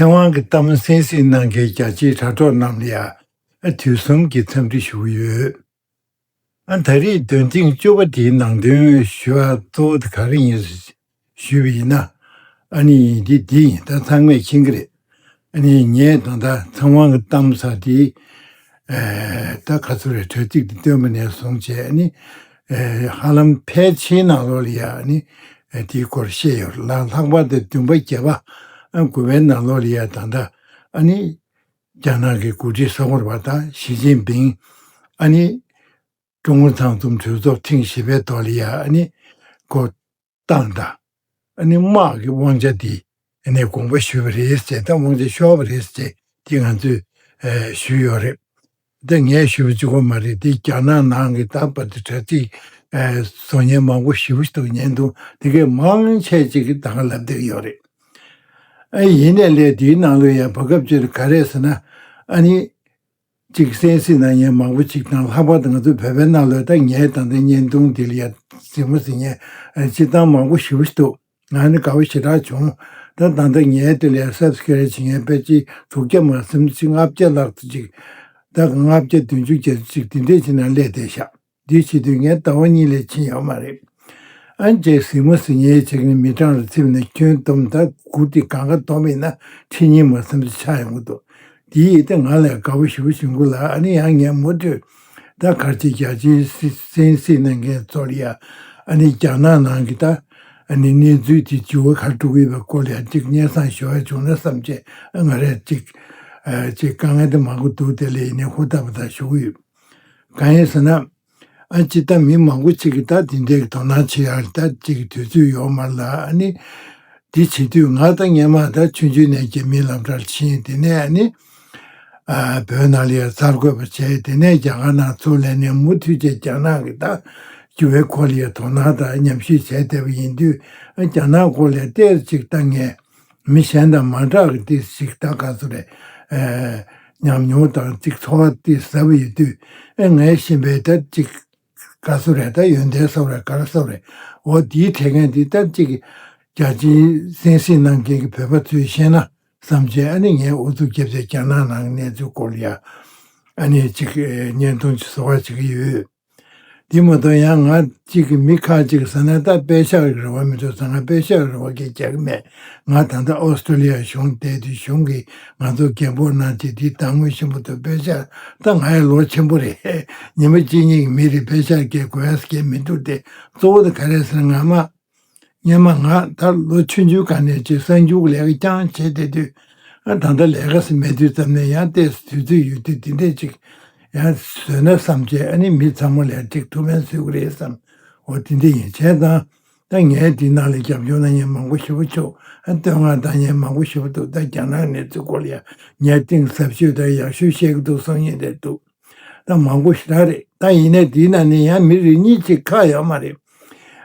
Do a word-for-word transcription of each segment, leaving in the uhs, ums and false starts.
ཚེ་དབང་གི་གཏམ་གསན་གཟིགས་གནང་མཁན་རྒྱ་ཆེའི་དྲ་གྲོགས་རྣམས་ལ་ཡང་དུས་གསུམ་གྱི་འཚམས་འདྲི་ཞུ་གི་ཡོད། ཨ་ད་རེས་འདོན་ཐེངས་བཅུ་པ་དེའི་ནང་དོན་ཞུ་བ་གཙོ་བོ་དེ་ག་རེ་ཡིན་ཞུས་པ་ཡིན་ན། ཨ་ནི་འདི་འདི་ཡིན། ད་ཚང་མས་མཁྱེན་གྱི་རེད། ཨ་ནི་ངས་ད་ལྟ་ཚེ་དབང་གི་གཏམ་ཟེར་དེ། ཨེ་ད་ག་ཚོད་རེད། དྲ་ཚིགས་དེ་བཏོན་པ་ནས་བཟུང་བྱས་ཨ་ནི། ཨེ་ཧ་ལམ་ཕལ་ཆེར་ནང་ལོགས་ལ་ཡ་ཨ་ནི། ཨེ་དེའི་སྐོར་བཤད་ཡོད་རེད། ལྷག་ལྷག་པར་དུ་བདུན་པ་བརྒྱད་པ། ཨ་དགུ་པའི་ནང་ལོགས་ལ་ཡ་ད་ལྟ་ཨ་ནི། རྒྱ་ནག་གི་འགོ་ཁྲིད་ཟེར་དགོས་རེད་པ། ད་ཞི་ཅིན་ཕིང་ཨ་ནི། ཀྲུང་ཨུ་ཚང་འཛོམས་གྲོས་ཚོགས་ཐེངས་བཞི་པའི་ཐོག་ལ་ཡ་ཨ་ནི་འགོ་བཏང་དང་། ཨ་ནི་དམག་གི་དབང་ཆ་དེ་ཨ་ནི་དགོངས་པ་ཞུས་པ་རེད་ཟེར། ད་དབང་ཆ་ཤོར་བ་རེད་ཟེར་དེ་ང་ཚོས་ཨ་ཞུས་ཡོད་རེད། ད་ངས་ཞུས་པ་གཅིག་པོ་མ་རེད། དེ་རྒྱ་ནག་ནང་གི་ད་བར་དུ་དྲ་ཚིགས་ཨ་བཟོ་མཁན་མང་པོ་ཞེ་པོ་ཞིག་འདུག་བརྙན་ཐུང་དེ་གས་མང་ཆེ་ཅིག་གིས་ད་ག་ལབ་བསྡད་ཀྱི་ཡོད་རེད། ཨ་ཡིན་ནའི་ལས་དེའི་ནང་ལ་ཡང་བར་སྐབས་ཅིག་ལ་ག་རེ་ཟེར་ན། ཨ་ནི། ཅིག་གསན་གཟིགས་གནང་མཁན་མང་པོ་ཅིག་དང་། ལྷག་པར་དུ་ང་ཚོ་བོད་པའི་ནང་ལ་ད་ངས་ད་ལྟ་བརྙན་ཐུང་འདི་ལ་ཡ་གཟིགས་མོ་གཟིགས་མཁན་ཨ་སྤྱིར་བཏང་མང་པོ་ཞེ་པོ་ཞིག་འདུག་ང་ནི་དགའ་པོ་ཞེ་དྲག་བྱུང་། ད་ད་ལྟ་ངའི་དེ་ལ་ཡ་སབ་སི་ཀ་རེབ་བྱེད་མཁན་ཕལ་ཆེར་དྲུག་བརྒྱ་མ་ཟིན་ཅིག་ལྔ་བརྒྱ་ལྷག་ཙམ་ཅིག་ད་ལྔ་བརྒྱ་བདུན་ཅུ་བརྒྱད་ཅུ་ཅིག་དེ་འདྲས་ཅིག་ནང་སླེབས་བསྡད་ཤག་འདི་བྱེད་དུས་ངས་ཟླ་བ་གཉིས་ལས་ཕྱིན་ཡོད་མ་རེད། ཨ་ནི་ཅིག་གཟིགས་མོ་གཟིགས་མཁན་ཅིག་ནི་མི་གྲངས་ལ་བརྩིས་པ་ན་ཁྱོན་བསྡོམས། ད་གུར་དེ་གང་ག་བསྡོམས་ཡིན་ན་ཁྲི་གཉིས་མ་ཟིན་པ་ཆགས་ཡོང་གི་འདུག་དེ་ཡིན་ཏེ་ང་ལ་དགའ་པོ་ཞེ་པོ་བྱུང་གི་ལ། ཨ་ནི་ཡང་ངས་མུ་མཐུད་ད་ག་རེ་ཅིག་རྒྱ་ཆེའི་གསན་གཟིགས་གནང་མཁན་ཚོ་ལ་ཡ་ཨ་ནི་རྒྱ་ནག་ནང་གི་ད་ཨ་ནི་གནས་ཚུལ་དེ་འགྱུར་བ་ག་རེ་འགྲོ་གི་ཡོད་པའི་སྐོར་ལ་ཡ་ཅིག་སྙན་སེང་ཞུ་བ་བྱུང་ན་བསམ་བྱས། ཨ་ང་རས་ཅིག་ཨ་ཅིག་དཀའ་ངལ་དེ་མང་པོ་འདུག་དེ་ལ་ཡིན་ནའི་ཧུར་ཐག་པ་དང་ཞུ་གི་ཡོད། གང་ཡིན་ཟེར་ན། ཨ་ཅི་ད་མི་མང་པོ་ཅིག་གིས་ད་དེ་འདྲའི་དོ་སྣང་བྱེད་ཡག་ད་ཅིག་དུས་ཚོད་ཡོད་མ་རེད་ལ། ཨ་ནི་དེ་བྱེད་དུས་ང་ད་སྔན་མ་ད་ཆུང་ཆུང་ནས་རྒྱ་མིའི་ལམ་གྲྭར་ཕྱིན། དེ་ནས་ཨ་ནི་ཨ་བོད་ནང་ལ་ཡང་གསར་འགོད་པ་བྱས། དེ་ནས་རྒྱ་གར་ནང་ཚུར་སླེབས་ནས་མུ་མཐུད་བྱས་རྒྱ་ནག་གི་ད་འགྱུར་བའི་སྐོར་ལ་ཡང་དོ་སྣང་དང་ཉམས་ཞིབ་བྱས་བསྡད་པ་ཡིན་དུས། ཨ་རྒྱ་ནག་སྐོར་ལ་ཏོག་ཙམ་ཅིག་ད་ངས་མི་གཞན་དང་མ་འདྲ་གི་ཏོག་ཙམ་ཅིག་ད་ག་ཚོད་རེད། ཨ་ཉམས་མྱོང་དང་ཅིག་ཚོར་བ་ཏོག་ཙམ་ཟབ་ཡོད་དུས། ཨེ་ངས་ཤེས་པའི་ད་ཅིག་ག་ཚོད་རེད། ད་ཡོན་ཏན་ཟེར་བ་རེད། ག་རེ་ཟེར་བ་རེད། འོ་དེའི་ཐད་མཁན་དེ་ད་ཅིག་རྒྱ་ཆེའི་གསན་གཟིགས་གནང་མཁན་གྱི་བོད་པ་ཚོས་ཤེས་ན་བསམ་བྱས། ཨ་ནི་ངས་ཨུ་ཚུགས་བརྒྱབ་བྱས་རྒྱ་ནག་ནང་གི་གནས་ཚུལ་སྐོར་ལ་ཡ་ཨ་ནི་ཅིག་ཨེ་བརྙན་ཐུང་ཅིག་བཟོ་བ་བྱེད་ཀྱི་ཡོད། དེ་མ་གཏོགས་ཡང་ང་གཅིག་གི་མི་ཁག་ཅིག་ཟེར་ན་ད་པེ་ཤག་གི་རེ་བ་མི་འདུག་ཟེར། ང་པེ་ཤག་གི་རེ་བ་གང་རྒྱག་གི་མེད། ང་ད་ལྟ་ཨོ་སི་ཀྲོ་ལི་ཡ་གཞུང་བསྡད་དུས་གཞུང་གིས་ང་ཚོ་རྒན་པོ་གནང་བྱས་དེ་དང་དངུལ་ཆེན་པོ་འདུག་པེ་ཤག་ད་ང་ཡི་ལོ་ཆེན་པོ་རེད། ཉི་མ་གཅིག་གཉིས་ཀྱི་མི་རེད། པེ་ཤག་གི་དགོས་ཡ་གང་མི་འདུག་སྟེ། གཙོ་བོ་དེ་ག་རེ་ཟེར་ན་སྔ་མ་སྔན་མ་ང་ད་ལོ་ཆུང་ཆུང་སྒང་ནས་ཅིག་གསར་འགྱུར་ལས་ཀ་རྐྱང་བྱས་བསྡད་དུས། ཨ་ད་ལྟ་ལས་ཀ་ཟེར་མེད་དུས་ཙམ་ནས་ཡང་ཏོག་ཙམ་དུས་ཚོད་ཡོད་དུས་དེ་འདྲས་ཅིག་ཡང་བཟོས་ན་བསམ་བྱས། ཨ་ནི་མི་ཚང་མ་ལ་ཅིག་ཐུགས་ཕན་གསོས་ཀྱི་རེད་བསམ། འོ་དེ་འདྲས་ཡིན་བྱས་ཙང་། ད་ངས་འདི་ནང་ལ་རྒྱབ་སྐྱོར་གནང་མཁན་མང་པོ་ཞེ་པོ་བྱུང་། ཨ་བསྟོད་བསྔགས་བཏང་མཁན་མང་པོ་ཞེ་པོ་འདུག་ད་རྒྱ་ནག་གནས་ཚུལ་སྐོར་ལ་ཡང་ངས་གཏིང་ཟབ་ཤོས་དང་ཡག་ཤོས་བཤད་ཀྱི་འདུག་བསམ་མཁན་རེད་འདུག་ད་མང་པོ་ཞེ་དྲག་རེད། ད་ཡིན་ནའི་དེའི་ནང་ནས་ཡང་མི་རེ་གཉིས་ཅིག་ཁག་ཡོད་མ་རེད།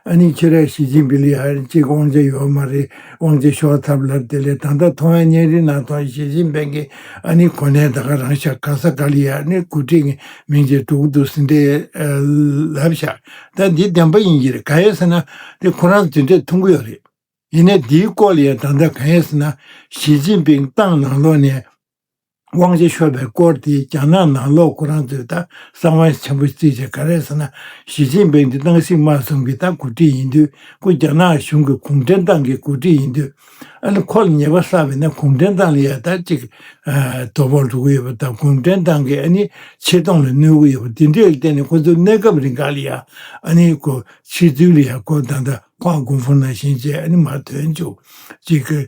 ཨ་ནི་ཁྱེད་རང་ཞི་ཅིན་ཕིང་ལ་ཡ་ཅིག་དབང་ཆ་ཡོད་མ་རེད། དབང་ཆ་ཤོར་ཚར་ལབ་དེ་ལས། ད་ལྟ་ཐོ་ཡང་བརྙན་རིས་ནང་ཐོག་ཞི་ཅིན་ཕིང་གིས་ཨ་ནི་གོ་གནས་ད་ག་རང་ཤག་ག་ས་ག་ལ་ཡ་ཨ་ནི་འགོ་ཁྲིད་མིང་ཅིག་འགྲོ་གི་འདུག་ཟེར་འདྲས་ལབ་ཤག་ད་འདི་བདེན་པ་ཡིན་གྱི་རེད། གང་ཡིན་ཟེར་ན་དེ་ཁོ་རང་དེ་འདྲས་མཐོང་གི་ཡོད་རེད། ཡིན་ནའི་འདིའི་སྐོར་ལ་ཡ་ད་ལྟ་གང་ཡིན་ཟེར་ན་ཞི་ཅིན་ཕིང་ཏང་ནང་ལོགས་ནས་དབང་ཆ་ཤོར་བའི་སྐོར་དེ་རྒྱ་ནག་ནང་ལོགས་ཁོ་རང་ཚོས་ད་གསང་བ་ཆེན་པོ་བརྩིས་བྱས། ག་རེ་ཟེར་ན་ཞི་ཅིན་ཕིང་དེ་ཏང་སྲིད་དམར་གསུམ་གྱི་ད་འགོ་ཁྲིད་ཡིན་དུས། ཁོ་རྒྱ་ནག་གཞུང་གི་གུང་ཁྲན་ཏང་གི་འགོ་ཁྲིད་ཡིན་དུས། ཨ་ནི་ཁོ་ལ་ཉེས་པ་བསགས་པ་ཡིན་ན་གུང་ཁྲན་ཏང་ལ་ཡ་ད་ཅིག་ཨ་དོ་ཕོག་འགྲོ་གི་ཡོད་པ་དང་། གུང་ཁྲན་ཏང་གི་ཨ་ནི་ཆེ་མཐོང་ལ་གནོད་ཀྱི་ཡོད་པ་དེ་འདྲས་ལ་བརྟེན་ནས་ཁོ་ཚོ་གནས་སྐབས་རིང་ག་ལ་ཡ་ཨ་ནི་ཁོ་ཕྱི་ཚུལ་ལ་ཡ་ཁོ་ད་ལྟ་ཁོ་ཨ་གུང་ཧྥུ་ནང་བཞིན་བྱས་ཨ་ནི་མར་ཐོན་བཅུག་ཅིག་གི་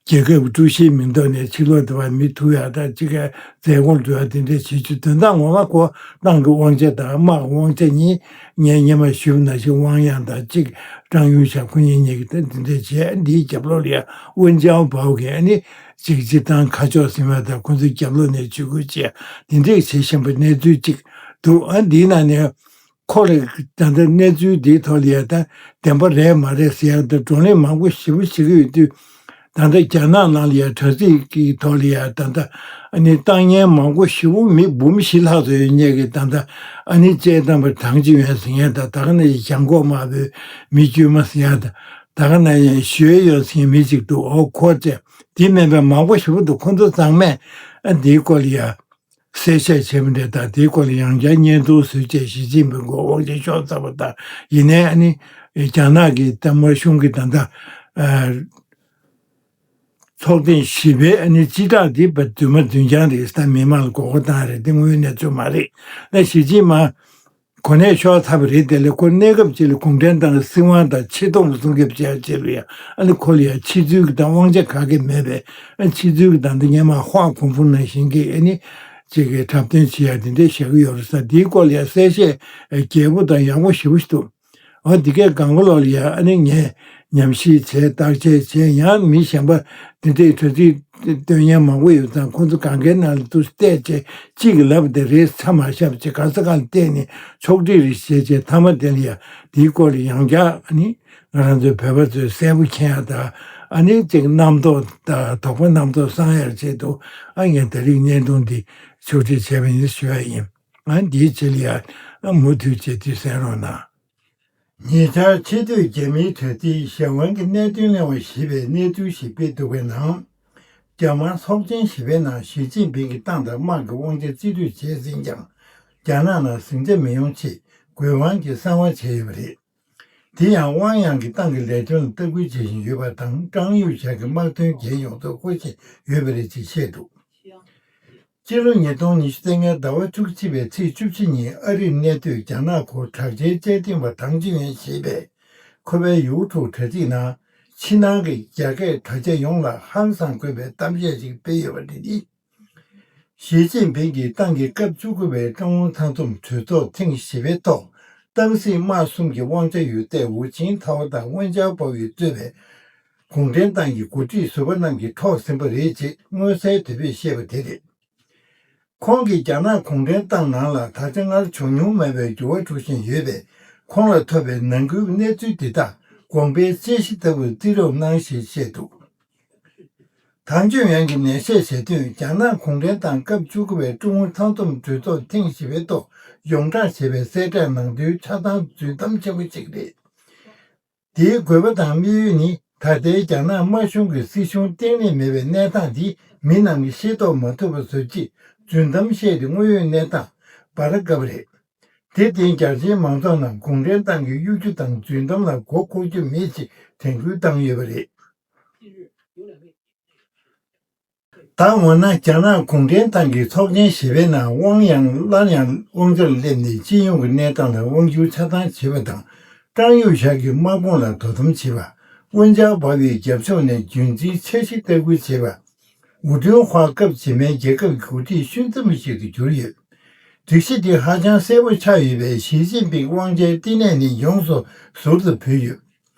རྒྱལ་ཁབ་ཀྱི་ཀྲུའུ་ཞིའི་མིང་ཐོག་ནས་ཕྱིར་ལོག་བསྡད་པ་མི་ཐུག་ཡ་ད་ཅིག་ག་མཛད་སྒོར་འགྲོ་ཡ་དེ་འདྲས་བྱེད་རྒྱུ། དོན་དག་ངོ་མ་ཁོ་ཏང་གི་དབང་ཆ་དང་དམག་གི་དབང་ཆ་གཉིས། ངས་སྔོན་མ་ཞུས་པ་ནང་བཞིན་ཝང་ཡང་དང་ཅིག་ཀྲང་ཡུང་ཞའོ་ཁོ་གཉིས་གཉིས་ཀྱིས་ད་འདི་འདྲས་བྱས། འདིའི་རྒྱབ་ལོགས་ལ་ཡ་ཝུན་ཅའོ་པའོ་གིས་ཨ་ནི་ཅིག་སྤྱིར་བཏང་ཁ་ཕྱོགས་ཟིན་པ་དང་ཁོ་ཚོའི་རྒྱབ་ལོགས་ནས་ཇུས་འགོད་བྱས་འདི་འདྲས་བྱེད་བཞིན་པའི་གནས་ཚུལ་ཅིག་འདུག་ཨ་འདིའི་ནང་ནས། ཁོ་ལ་ད་ལྟ་གནས་ཚུལ་འདིའི་ཐོག་ལ་ཡ་ད་བདེན་པ་རེད་མ་རེད་ཟེར་ཡ་ད་བགྲོ་གླེང་མང་པོ་ཞེ་པོ་བྱེད་ཀྱི་ཡོད་དུས། ད་ལྟ་རྒྱ་ནག་ནང་ལ་ཡ་དྲ་ཚིགས་ཀྱི་ཐོག་ལ་ཡ་ད་ལྟ་ཨ་ནི་བཏང་མཁན་མང་པོ་ཞེ་པོ་མི་འབུམ་བཞི་ལྷག་ཙམ་ཡོད་མཁན་གྱི་ད་ལྟ་ཨ་ནི་སྤྱིར་བཏང་པ་ཐང་ཅིན་ཡོན་ཟེར་མཁན་དང་། ད་ག་ནང་བཞིན་ཞང་ཀོག་དམར་པོའི་མི་དཀྱུས་མ་ཟེར་ཡ་དང་། ད་ག་ནང་བཞིན་ཞུ་ཡས་ཡོད་ཟེར་མཁན་མི་གཅིག་འདུག་འོ་ཁོ་ཚོས་དེ་མིན་པའི་མང་པོ་ཞེ་པོ་འདུག་ཁོ་ཚོ་ཚང་མས་ཨ་འདིའི་སྐོར་ལ་ཡ་གསལ་བཤད་བྱས་པ་འདྲ། ད་དེའི་སྐོར་ལ་ཡང་བསྐྱར་བརྙན་ཐུང་བཟོས་བྱས་ཞི་ཅིན་ཕིང་མགོ་དབང་ཆེན་ཤོར་ཚར་བ་དང་། ཡིན་ནའི་ཨ་ནི་རྒྱ་ནག་གི་ད་དམར་གཞུང་གི་ད་ལྟ་ཚོགས་ཐེངས་བཞི་པའི་ཨ་ནི་སྤྱི་བསྒྲགས་འདི་བ་རྫུན་མ་རྫུན་རྐྱང་རེད། ད་མི་མང་ལ་མགོ་སྐོར་བཏང་རེད། འདི་དངོས་ཡོད་གནས་ཚུལ་མ་རེད། ད་ཞི་ཅིན་མ་གོ་གནས་ཤོར་ཚར་བ་རེད། དེ་ལས་ཁོ་གནས་སྐབས་ཅིག་ལ་གུང་ཁྲན་ཏང་གི་སྲིད་དབང་དང་ཆེ་མཐོང་སྲུང་སྐྱོབ་བྱས་རྗེས་ལ་ཡང་ཨ་ནི་ཁོ་ལ་ཡང་ཕྱི་ཚུལ་གྱི་དང་དབང་ཆ་ག་གེ་མེད་པའི་ཨ་ཕྱི་ཚུལ་གྱི་དང་དུ་སྔོན་མ་ཧྭ་ཀུང་ཧྥུ་ནང་བཞིན་གྱི་ཨ་ནི་ཅིག་གི་འཁྲབ་སྟོན་བྱེད་ཡ་དེ་འདྲས་བྱེད་ཀྱི་ཡོད་རེད་ས། དེའི་སྐོར་ལ་ཡང་གསལ་བཤད་རྒྱས་པོ་དང་ཡག་པོ་ཞེ་པོ་ཞིག་འདུག་འོ་འདི་གས་གང་ག་ལོག་ལ་ཡ་ཨ་ནི་ངས་ཉམས་ཞིབ་བྱས་བརྟག་དཔྱད་བྱས། ཡང་མི་གཞན་པ་འདི་འདྲའི་དྲ་ཚིགས་སྟོན་མཁན་མང་པོ་ཡོད་ཙང་ཁོ་ཚོ་གང་གའི་ནང་ལ་ཏུ་བལྟས་བྱས་གཅིག་གིས་ལབ་དེ་རེད། ཚ་མ་ཤབ་བྱས་ག་ས་ག་ལ་བལྟས་ནས་ཕྱོགས་སྒྲིག་རེ་བྱས་བྱས་མཐའ་མ་དེ་ལ་ཡ་དེའི་སྐོར་ལ་ཡང་བསྐྱར་ཨ་ནི་ང་རང་ཚོའི་བོད་པ་ཚོས་གསལ་པོ་མཁྱེན་ཡ་དང་ཨ་ནི་ཅིག་རྣམ་རྟོག་དང་དོགས་པ་རྣམ་རྟོག་སངས་ཡར་ཆེད་དུ་ཨ་ངས་ད་རིང་བརྙན་ཐུང་འདི་ཕྱོགས་སྒྲིག་བྱས་པ་ཡིན་ཞུ་ཡ་ཡིན། ཨ་འདིའི་རྗེས་ལ་ཡ་ཨ་མུ་མཐུད་བྱས་དུས་གསན་རོགས་གནང་། ཉེ་ཆར་ཕྱི་སྡོད་རྒྱ་མིའི་དྲ་ཚིགས་གཞན་དབང་གི་གནད་དོན་གླེང་བ་ཞེས་པའི་གནས་ཚུལ་ཞིག་སྤེལ་འདུག་པའི་ནང་། རྒྱ་དམར་ཚོགས་ཆེན་བཞི་པའི་ནང་ཞི་ཅིན་ཕིང་གིས་ཏང་དང་དམག་གི་དབང་ཆ་རྩིས་སྤྲོད་བྱས་ཟིན་ཀྱང་། རྒྱ་ནག་ནང་ཟིང་ཆ་མི་ཡོང་ཆེད་དགོས་དབང་གིས་གསང་བ་བྱས་ཡོད་པ་རེད། དེ་ཡང་དབང་ཡང་གིས་ཏང་གི་ལས་དོན་ལ་ལྟ་སྐུལ་བྱེད་བཞིན་ཡོད་པ་དང་། ཀྲང་ཡུས་ཞའོ་གི་དམག་དོན་འགན་ཡོངས་རྫོགས་བསྐོ་བཞིན་ཡོད་པ་རེད་ཅེས་བཤད་འདུག་སྤྱི་ལོ་ཉིས་སྟོང་ཉི་ཤུ་རྩ་ལྔའི་ཟླ་བ་བཅུ་གཅིག་པའི་ཚེས་བཅུ་བཞི་ཉིན་ཨ་རིར་གནས་སྡོད་རྒྱ་ནག་སྐོར་དྲག་ཆེའི་བཅའ་ཁྲིམས་པ་ཐང་ཅིན་ཡོན་ཞེས་པས་ཁོ་པའི་ཡུ་ཊུབ་དྲ་ཚིགས་ནང་ཕྱི་ནང་གི་རྒྱ་སྐད་དྲ་རྒྱ་ཡོངས་ལ་ཧང་སངས་དགོས་པའི་གཏམ་བཤད་ཅིག་སྤེལ་ཡོད་པ་འདི་ནི། ཞི་ཅིན་ཕིང་གིས་ཏང་གི་སྐབས་བཅུ་དགུ་པའི་ཀྲུང་ཨུ་ཚང་འཛོམས་གྲོས་ཚོགས་ཐེངས་བཞི་པའི་ཐོག་ཏང་སྲིད་དམག་གསུམ་གྱི་དབང་ཆ་ཡོད་ཚད་ཧུའུ་ཅིན་ཐའོ་དང་ཝུན་ཅའོ་པའོ་ཡིས་གཙོས་པའི་གུང་ཁྲན་ཏང་གི་འགོ་ཁྲིད་ཟུར་པ་རྣམས་ཀྱིས་འཕྲོག་ཟིན་པ་རེད་ཅེས་མངོན་གསལ་དོད་པོས་བཤད་པ་དེ་རེད། ཁོང་གིས་རྒྱ་ནག་གུང་ཁྲན་ཏང་ནང་ལ་ད་ཆ་སྔར་བྱུང་མྱོང་མེད་པའི་འགྱུར་བ་འགྲོ་བཞིན་ཡོད་པས། ཁོང་ལ་ཐོབ་པའི་ནང་ཁུལ་གནས་ཚུལ་འདི་དག་དགོངས་པའི་དཔྱད་གཞི་ལྟ་བུར་བརྩི་རོགས་གནང་ཞེས་བཤད་འདུག་ཐང་ཅིན་ཡོན་གྱིས་ནན་བཤད་བྱས་དོན། རྒྱ་ནག་གུང་ཁྲན་ཏང་སྐབས་བཅུ་དགུ་པའི་ཀྲུང་ཨུ་ཚང་འཛོམས་གྲོས་ཚོགས་ཐེངས་བཞི་པའི་ཐོག་ཡོངས་བསྒྲགས་བྱས་པའི་གསལ་བསྒྲགས་ནང་དོན་ཆ་ཚང་རྫུན་གཏམ་ཆེན་པོ་ཞིག་རེད། དེའི་དགོས་པ་དང་དམིགས་ཡུལ་ནི། ད་ལྟའི་རྒྱ་ནག་དམར་གཞུང་གི་སྲིད་གཞུང་བརྟན་ལྷིང་མེད་པའི་གནས་སྟངས་འདི་མི་རྣམས་ཀྱིས་ཤེས་རྟོགས་མ་ཐུབ་པ་བཟོ་ཆེད་རྫུན་གཏམ་བཤད་དེ་དངོས་ཡོད་གནས་སྟངས་སྦ་ར་དཀའ་བ་རེད། དེར་བརྟེན་རྒྱ་ཆེའི་མང་ཚོགས་རྣམས་གུང་ཁྲན་ཏང་གི་གཡོ་སྒྱུ་དང་རྫུན་གཏམ་ལ་མགོ་འཁོར་རྒྱུ་མེད་ཅེས་དྲན་སྐུལ་བཏང་ཡོད་པ་རེད། ད་འོ་ན་རྒྱ་ནག་གུང་ཁྲན་ཏང་གི་ཚོགས་ཆེན་བཞི་པའི་ནང་དབང་ཡང་སླར་ཡང་དབང་ཆར་སླེབས་ནས་སྤྱི་ཡོངས་ཀྱི་གནས་སྟངས་ལ་དབང་སྒྱུར་ཆ་ཚང་བྱེད་པ་དང་། ཀྲང་ཡུས་ཞའོ་གི་དམག་དཔུང་ལ་དོ་དམ་བྱེད་པ། ཝུན་ཅའོ་པའོ་ཡི་རྒྱབ་ཕྱོགས་ནས་རྒྱུན་འཛིན་འཆར་གཞི་ལྟ་སྐུལ་བྱེད་པ། ཝུ་ཀྲུང་ཧྭ་སྐབས་རྗེས་མའི་རྒྱལ་ཁབ་ཀྱི་འགོ་ཁྲིད་ཤུན་ཙམ་ཞིག་ཏུ་གྱུར་ཡོད། སྒྲིག་གཞི་འདི་ཧ་ཅང་གསལ་པོ་ཆགས་ཡོད་པས། ཞི་ཅིན་ཕིང་དབང་ཆའི་བསྟི་གནས་ནི་ཡོངས་སུ་ཟུར་དུ་བུད་ཡོད།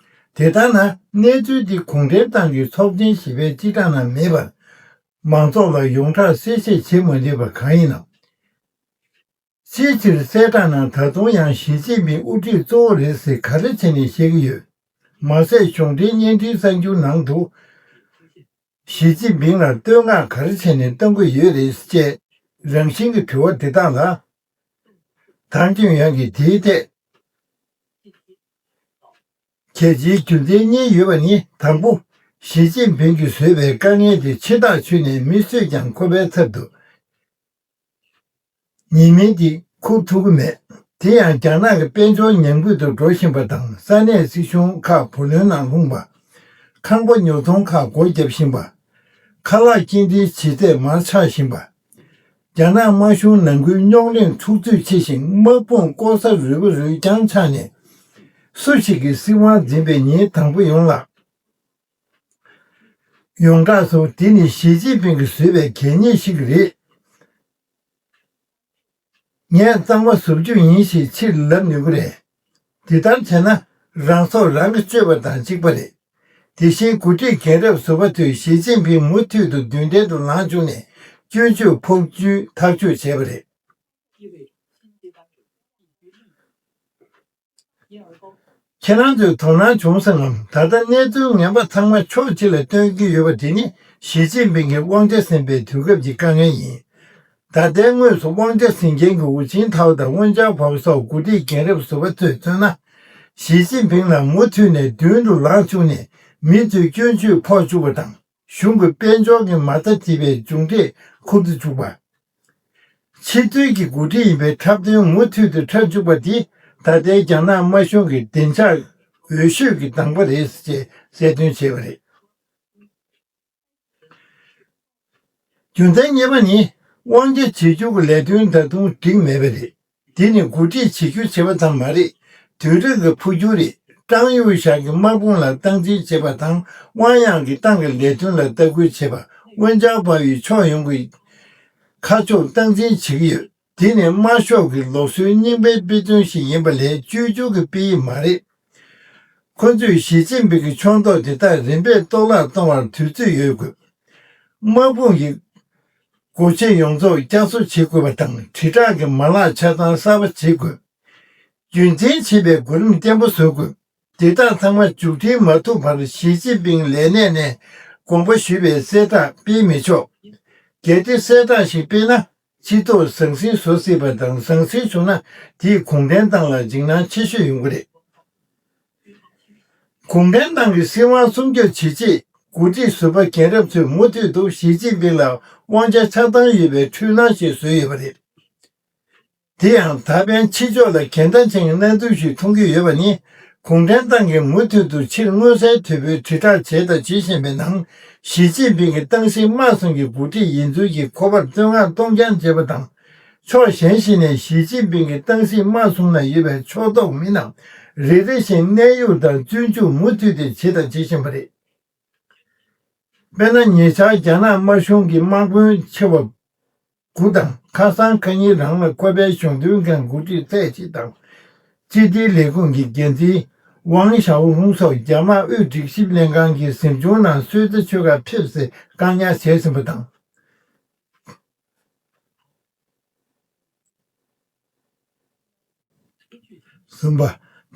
དེ་ལྟར་ན། གནས་ཚུལ་འདི་གུང་ཁྲན་ཏང་གི་ཚོགས་ཆེན་བཞི་པའི་སྤྱི་བསྒྲགས་ནང་མེད་པར། མང་ཚོགས་ལ་ཡོངས་གྲགས་གསལ་བཤད་བྱེད་མ་ནུས་པ་གང་ཡིན་ནམ། ཕྱིའི་ཕྱིར་གསལ་བསྒྲགས་ནང་ད་དུང་ཡང་ཞི་ཅིན་ཕིང་དབུ་ཁྲིད་གཙོ་བོ་རེད་ཟེར་ག་རེ་བྱས་ནས་བཤད་ཀྱི་ཡོད། མ་ཟད་གཞུང་འབྲེལ་བརྙན་འཕྲིན་གསར་འགྱུར་ནང་དུ། ཞི་ཅིན་ཕིང་ལ་བསྟོད་བསྔགས་ག་རེ་བྱས་ནས་གཏོང་གི་ཡོད་རེད་ཅེས་རང་བཞིན་གྱི་དྲི་བ་འདི་དག་ལ། ཐང་ཅིན་ཡོན་གྱིས་དེའི་ཐད། གལ་ཆེའི་རྒྱུ་མཚན་གཉིས་ཡོད་པ་ནི། དང་པོ། ཞི་ཅིན་ཕིང་གིས་བཟོས་པའི་དཀའ་ངལ་དེ་ཆེ་ཐག་ཆོད་ནས་མི་སུས་ཀྱང་ཁོ་པའི་ཚབ་ཏུ་ཉེས་མིང་དེ་འཁུར་ཐུབ་ཀྱི་མེད། དེ་ཡང་རྒྱ་ནག་གི་དཔལ་འབྱོར་ཉམས་རྒུད་དུ་འགྲོ་བཞིན་པ་དང་། ས་གནས་སྲིད་གཞུང་ཁག་བུ་ལོན་ནང་ལྷུང་བ། ཁང་པ་ཉོ་ཚོང་ཁག་སྒོ་བརྒྱབ་བཞིན་པ། ཁ་ལག་སྐྱེལ་འདྲེན་བྱེད་ཚད་མར་ཆག་བཞིན་པ། རྒྱ་ནག་དམར་གཞུང་ནང་ཁུལ་རྙོག་གླེང་འཁྲུག་རྩོད་ཆེ་ཞིང་། དམག་དཔུང་ལྐོག་ཟ་རུལ་པ་རུལ་རྐྱང་ཆགས་ནས། སུ་ཞིག་གིས་སྲིད་དབང་འཛིན་པའི་ཉིན་དང་པོ་ཡོང་ལ། ཡོངས་གྲགས་སུ་དེ་ནི་ཞི་ཅིན་ཕིང་གིས་བཟོས་པའི་གད་སྙིགས་ཤིག་རེད། ངས་གཙང་མ་བཟོ་རྒྱུ་ཡིན་ཞེས་ཕྱིར་ལབ་ནུས་ཀྱི་རེད། འདི་ལྟར་བྱས་ན་རང་སྲོག་རང་གིས་གཅོད་པ་དང་གཅིག་པ་རེད། དེ་བཞིན་འགོ་ཁྲིད་རྒན་རབས་ཟུར་པ་ཚོས་ཞི་ཅིན་ཕིང་མུ་མཐུད་དུ་མདུན་གྲལ་དུ་ལངས་བཅུག་ནས་སྐྱོན་བརྗོད་ཕོག་རྒྱུའི་ཐག་གཅོད་བྱས་པ་རེད། ཁྱེད་རང་ཚོས་དོ་སྣང་བྱུང་སོང་ངམ། ད་ལྟ་གནས་ཚུལ་ངན་པ་ཚང་མ་ཕྱོགས་གཅིག་ལ་སྟོན་གྱི་ཡོད་པ་དེ་ནི་ཞི་ཅིན་ཕིང་གི་དབང་ཆ་ཟིན་པའི་དུས་སྐབས་ཀྱི་དཀའ་ངལ་ཡིན། ད་ལྟའི་དངོས་སུ་དབང་ཆ་ཟིན་མཁན་གྱི་ཧུའུ་ཅིན་ཐའོ་དང་ཝུན་ཅའོ་ཕའོ་སོགས་འགོ་ཁྲིད་རྒན་རབས་ཟུར་པ་ཚོས་མཚོན་ན། ཞི་ཅིན་ཕིང་ལ་མུ་མཐུད་ནས་མདུན་དུ་ལངས་བཅུག་ནས་མི་ཚོའི་སྐྱོན་བརྗོད་ཕོག་བཅུག་པ་དང་། གཞུང་གི་དཔལ་འབྱོར་གྱི་མ་མཐའ་བྲིས་པའི་མཇུག་འབྲས་འཁུར་དུ་བཅུག་པ། ཕྱི་དོན་གྱི་འགོ་ཁྲིད་ཡིན་པའི་འཁྲབ་སྟོན་མུ་མཐུད་དུ་འཁྲབ་བཅུག་པ་འདི་ད་ལྟའི་རྒྱ་ནག་དམར་གཞུང་གི་བདེ་འཇགས་འོས་ཤོས་ཀྱི་གདམ་ག་རེད་ཅེས་གསལ་སྟོན་བྱས་པ་རེད། རྒྱུ་མཚན་གཉིས་པ་ནི། དབང་ཆ་བརྗེ་སྒྱུར་གྱི་ལས་དོན་ད་དུང་འགྲིག་མེད་པ་རེད། འདི་ནི་འགོ་ཁྲིད་བརྗེ་སྒྱུར་བྱེད་པ་ཙམ་མ་རེད། དུས་རབས་ཀྱི་འཕོ་འགྱུར་རེད། ཀྲང་ཡུང་ཞའོ་གིས་དམག་དཔུང་ལ་སྟངས་འཛིན་བྱེད་པ་དང་། ཝང་ཡང་གིས་ཏང་གི་ལས་དོན་ལ་ལྟ་སྐུལ་བྱེད་པ། ཝུན་ཅང་པའོ་ཡིས་ཕྱོགས་ཡོངས་ཀྱི་ཁ་ཕྱོགས་སྟངས་འཛིན་བྱེད་ཀྱི་ཡོད། འདི་ནི་དམར་ཤོག་གི་ལུགས་སྲོལ་རྙིང་པའི་དཔེ་མཚོན་ཞིག་ཡིན་པ་ལས་བཅོས་བསྒྱུར་གྱི་དཔེ་ཡིག་མ་རེད། ཁོ་ཚོས་ཞི་ཅིན་ཕིང་གི་ཕྱོགས་གཏོགས་དེ་དག་རིམ་པས་གཏོར་བརླག་གཏོང་བར་དུས་ཚོད་ཡོད་དགོས། དམག་དཔུང་གི་སྒོ་ཆེན་ཡོངས་རྫོགས་བསྐྱར་གསོ་བྱེད་དགོས་པ་དང་། དྲིལ་བསྒྲགས་ཀྱི་མ་ལག་ཆ་ཚང་གསར་པ་བྱེད་དགོས། རྒྱུན་འཛིན་བྱེད་པའི་གོ་རིམ་བརྟན་པོ་བཟོ་དགོས། དེ་དག་ཚང་མ་མཇུག་སྒྲིལ་མ་ཐུབ་བར་ཞི་ཅིན་ཕིང་ལས་གནས་ནས་དགོངས་པ་ཞུས་པའི་གསལ་བསྒྲགས་སྤེལ་མི་ཆོག་གལ་ཏེ་གསལ་བསྒྲགས་ཤིག་སྤེལ་ན། སྤྱི་ཚོགས་ཟང་ཟིང་བཟོ་སྲིད་པ་དང་། ཟང་ཟིང་བྱུང་ན་དེས་གུང་ཁྲན་ཏང་ལ་འཇིགས་སྣང་ཆེ་ཤོས་ཡོང་གི་རེད། གུང་ཁྲན་ཏང་གི་སྲིད་དབང་སྲུང་སྐྱོབ་བྱེད་ཆེད། འགོ་ཁྲིད་ཟུར་པ་རྒན་རབས་ཚོས་མུ་མཐུད་དུ་ཞི་ཅིན་ཕིང་ལ་དབང་ཆ་ཆ་ཚང་ཡོད་པའི་འཁྲུལ་སྣང་ཞིག་བཟོས་ཡོད་པ་རེད། དེ་ཡང་ད་ཕན་ཕྱི་ཕྱོགས་ལ་གལ་གནད་ཆེན་གྱི་གནས་ཚུལ་ཞིག་མཐོང་གི་ཡོད་པ་ནི། གུང་ཁྲན་ཏང་གིས་མུ་མཐུད་དུ་ཕྱིར་མངོན་གསལ་དོད་པོའི་དྲིལ་བསྒྲགས་བྱས་དང་བྱེད་བཞིན་པའི་ནང་། ཞི་ཅིན་ཕིང་གིས་ཏང་སྲིད་དམག་གསུམ་གྱི་འགོ་ཁྲིད་ཡིན་ཚུལ་གྱི་ཁོ་པར་བསྟོད་བསྔགས་གཏོང་རྐྱང་བྱེད་པ་དང་། ཕྱོགས་གཞན་ཞིག་ནས་ཞི་ཅིན་ཕིང་གིས་ཏང་སྲིད་དམག་གསུམ་ན་ཡོད་པའི་ཕྱོགས་གཏོགས་མི་རྣམས་རེ་རེ་བཞིན་གནས་དབྱུང་དང་བཙོན་འཇུག་མུ་མཐུད་དེ་བྱས་དང་བྱེད་བཞིན་པ་རེད། དཔེར་ན། ཉེ་ཆར་རྒྱ་ནག་དམར་གཞུང་གི་དམག་དཔོན་ཆེ་བ་དགུ་དང་། ཁ་སང་ཁ་ཉིན་རང་ལ་ཁོ་པའི་གཞུང་དོན་ཁང་འགོ་ཁྲིད་ཚད་གཅིག་དང་། སྤྱི་བདེའི་ལས་ཁུངས་ཀྱི་འགན་འཛིན་ཝང་ཞའོ་ཧུང་སོགས་རྒྱ་དམག་དབུས་སྒྲིག་ཞིབ་ལྷན་ཁང་གི་གཟིམ་ཆུང་ནང་གསོལ་ཚེ་མཆོད་ཁར་ཕེབས་སའི་བཀག་ཉར་བྱས་ཟིན་པ་དང་། གསུམ་པ།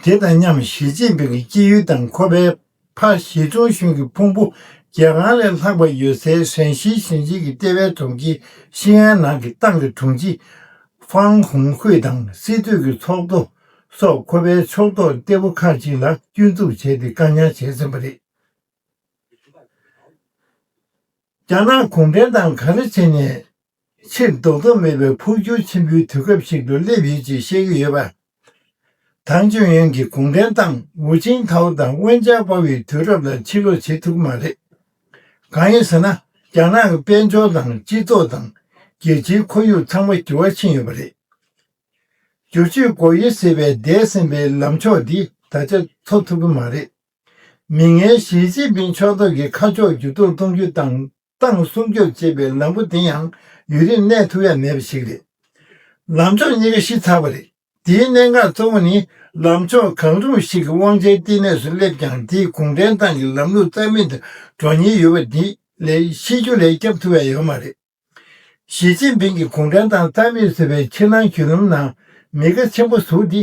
དེ་དང་མཉམ་ཞི་ཅིན་ཕིང་གི་སྐྱེས་ཡུལ་དང་ཁོ་པའི་ཕ་ཞི་ཀྲུང་ཞུན་གྱི་ཕུང་པོ་རྒྱལ་ཁང་ལས་ལྷག་པ་ཡོད་སའི་ཧྲན་ཞི་ཞིང་ཆེན་གྱི་ལྟེ་བའི་གྲོང་ཁྱེར་ཤིན་ཨན་ནང་གི་ཏང་གི་དྲུང་ཆེ་ཧྥང་ཧུང་ཧུའེ་དང་སྲིད་གྲོས་ཀྱི་ཚོགས་གཙོ་སོགས་ཁོ་པའི་ཕྱོགས་གཏོགས་གཏེ་པོ་ཁག་ཅིག་ལ་སྐྱོན་འཛུགས་བྱས་ཏེ་བཀག་ཉར་བྱས་ཟིན་པ་རེད། རྒྱ་ནག་གུང་ཁྲན་ཏང་ག་རེ་བྱས་ནས་ཕྱིར་ལྡོག་ཐབས་མེད་པའི་འཕོ་འགྱུར་ཆེན་པོའི་དུས་སྐབས་ཤིག་ཏུ་སླེབས་ཡོད་ཅེས་བཤད་ཀྱི་ཡོད་པ། ཐང་ཅིན་ཡོན་གྱིས་གུང་ཁྲན་ཏང་ཝུ་ཅིན་ཐའོ་དང་ཝུན་ཅཱ་པའོ་ཡི་དུས་རབས་ལ་ཕྱིར་ལོག་བྱེད་ཐུབ་ཀྱི་མ་རེད། གང་ཡིན་ཟེར་ན། རྒྱ་ནག་གི་དཔལ་འབྱོར་དང་སྤྱི་ཚོགས་དང་། རྒྱལ་སྤྱིའི་ཁོར་ཡུག་ཚང་མ་འགྱུར་བ་ཕྱིན་ཡོད་པ་རེད། བསྒྱུར་བཅོས་སྒོ་དབྱེ་ཟེར་བའི་འདས་ཟིན་པའི་ལམ་ཕྱོགས་འདི་ད་ཆ་འཚོ་ཐུབ་ཀྱི་མ་རེད། མིག་སྔའི་ཞི་ཅིན་ཕིང་ཕྱོགས་གཏོགས་ཀྱི་ཁ་ཕྱོགས་འགྱུར་ལྡོག་གཏོང་རྒྱུ་དང་། ཏང་སྲུང་སྐྱོབ་བྱེད་པའི་ལམ་བུ་དེ་ཡང་ཡུན་རིང་གནས་ཐུབ་ཡ་མེད་པ་ཞིག་རེད། ལམ་ཕྱོགས་གཉིས་ཀ་ཤི་ཚར་བ་རེད། དེའི་གནད་འགག་གཙོ་བོ་ནི། ལམ་ཕྱོགས་གང་རུང་ཞིག་གི་དབང་ཆའི་བསྟི་གནས་སུ་སླེབས་ཀྱང་། དེས་གུང་ཁྲན་ཏང་གི་ལམ་ལུགས་རྩ་མེད་དུ་འགྲོ་ཉེན་ཡོད་པ་འདི་ལས་ཤི་རྒྱུ་ལས་སྐྱབས་ཐུབ་ཡ་ཡོད་མ་རེད། ཞི་ཅིན་ཕིང་གིས་གུང་ཁྲན་ཏང་རྩ་མེད་བཟོ་བའི་ཕྱི་ནང་བརྒྱུད་ལམ་ནང་མི་ཁ་ཆེན་པོ་ཟུག་འདི།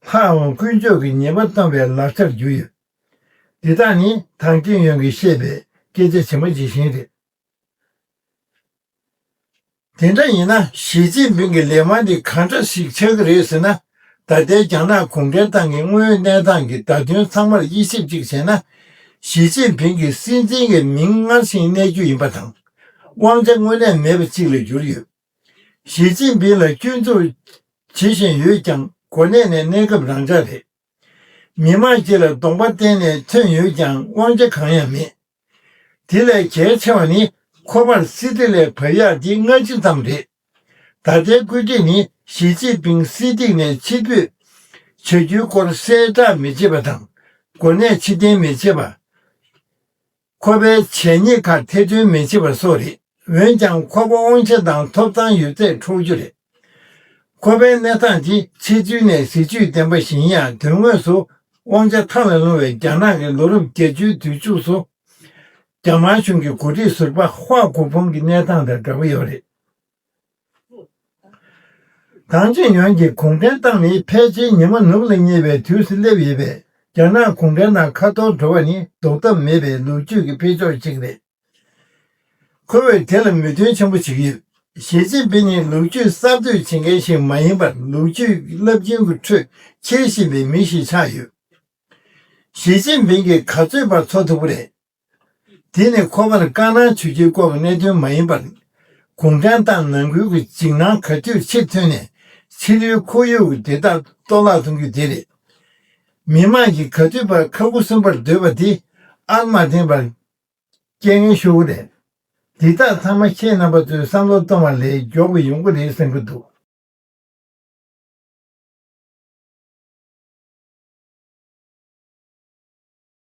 ལྷའམ་དཀོན་མཆོག་གིས་ཉེས་པ་བཏང་བའི་ལག་ཆར་གྱུར་ཡོད། འདི་དག་ནི་ཐང་ཅིན་ཡོན་གྱིས་བཤད་པའི་སྐད་ཆ་ཇི་མ་ཇི་བཞིན་རེད། དེ་འདྲ་ཡིན་ན། ཞི་ཅིན་ཕིང་གི་ལས་དབང་འདི་གང་འདྲ་ཞིག་ཆགས་ཀྱི་རེད་ཟེར་ན། ད་ལྟའི་རྒྱ་ནག་གུང་ཁྲན་ཏང་གི་དངོས་ཡོད་གནས་སྟངས་ཀྱི་བརྡ་དོན་ཚང་མར་དབྱེ་ཞིབ་ཅིག་བྱས་ན། ཞི་ཅིན་ཕིང་གི་སྲིད་འཛིན་གྱི་མིང་སྔར་བཞིན་གནས་རྒྱུ་ཡིན་པ་དང་། དབང་ཆ་དངོས་གནས་མེད་པ་ཅིག་ལ་གྱུར་ཡོད། ཞི་ཅིན་ཕིང་ལ་སྐྱོན་འཛུགས་བྱེད་བཞིན་ཡོད་ཀྱང་། གོ་གནས་ནས་གནས་སྐབས་རང་འཇགས་རེད། མི་མང་སྤྱི་ལ་གདོང་པ་བསྟན་ནས་ཐོན་ཡོད་ཀྱང་དབང་ཆ་གང་ཡང་མེད། དེ་ལས་གལ་ཆེ་བ་ནི། ཁོ་པར་སྲིད་ཁྲི་ལས་བབས་ཡག་འདི་སྔ་ཕྱི་ཙམ་རེད། ད་ལྟའི་བཀོད་སྒྲིག་ནི། ཞི་ཅིན་ཕིང་སྲིད་སྟེགས་ནས་ཕྱིར་འབུད་བྱ་རྒྱུའི་སྐོར་གསལ་བསྒྲགས་མི་བྱེད་པ་དང་། གོ་གནས་ཕྱིར་འཐེན་མི་བྱེད་པ། ཁོ་པའི་བྱས་ཉེས་ཁག་ཐེར་འདོན་མི་བྱེད་པ་སོགས་རེད། འོན་ཀྱང་། ཁོ་པ་དབང་ཆ་དང་ཐོབ་ཐང་ཡོད་ཚད་འཕྲོག་རྒྱུ་རེད། ཁོ་པའི་གནས་སྟངས་འདི་ཕྱི་ཚུལ་ནས་གཟི་བརྗིད་ལྡན་པ་ཞིག་ཡིན་ཡང་། དོན་དངོས་སུ་དབང་ཆ་མཐའ་ལ་ལྷུང་བའི་རྒྱ་ནག་གི་ལོ་རབས་བརྒྱད་ཅུའི་དུས་མཇུག་སུ། རྒྱ་དམར་གཞུང་གི་འགོ་ཁྲིད་ཟུར་པ་ཧྭ་གོ་ཕུང་གི་གནས་སྟངས་དང་འདྲ་པོ་ཡོད་རེད། ཐང་ཅིན་ཡོན་གྱིས་གུང་ཁྲན་ཏང་ནི་ཕལ་ཆེར་ཉི་མ་ནུབ་ལ་ཉེ་བའི་དུས་སུ་སླེབས་ཡོད་པས། རྒྱ་ནག་གུང་ཁྲན་ཏང་ཁ་འཐོར་འགྲོ་བ་ནི་ཟློག་ཐབས་མེད་པའི་ལོ་རྒྱུས་ཀྱི་འཕེལ་ཕྱོགས་ཤིག་རེད། ཁོ་བོས་དེ་ལ་མོས་མཐུན་ཆེན་པོ་བྱེད་ཀྱི་ཡོད། ཞི་ཅིན་ཕིང་ནི་ལོ་རྒྱུས་གསར་གཏོད་བྱེད་མཁན་ཞིག་མ་ཡིན་པར། ལོ་རྒྱུས་ཀྱི་རླབས་རྒྱུན་གྱི་ཁྲོད་འཁྱེར་བཞིན་པའི་མི་ཞིག་ཆགས་ཡོད། ཞི་ཅིན་ཕིང་གིས་ག་ཚོད་བར་འཚོ་ཐུབ་ཀྱི་རེད། དེ་ནི་ཁོ་པར་བཀའ་གནང་ཞུ་རྒྱུའི་སྐོར་གྱི་གནད་དོན་མ་ཡིན་པར། གུང་ཁྲན་ཏང་ནང་ཁུལ་གྱི་འཇིགས་སྣང་ག་དུས་ཕྱིར་ཐོན་ནས་ཕྱི་ལོའི་ཁོར་ཡུག་གི་བདེ་ཐབས་གཏོར་བརླག་གཏོང་རྒྱུ་དེ་རེད། མི་དམངས་ཀྱིས་ག་དུས་བར་ཁ་ཁུ་སིམ་པར་སྡོད་པ་དེ་ཨར་མ་འཐེན་པར་རྐྱེན་ངན་ཤོར་གྱི་རེད། འདི་དག་ཚང་མ་ཁྱེད་རྣམ་པ་ཚོས་བསམ་བློ་གཏོང་བ་ལས་མགྱོགས་པ་ཡོང་གི་རེད་བསམ་གྱི་འདུག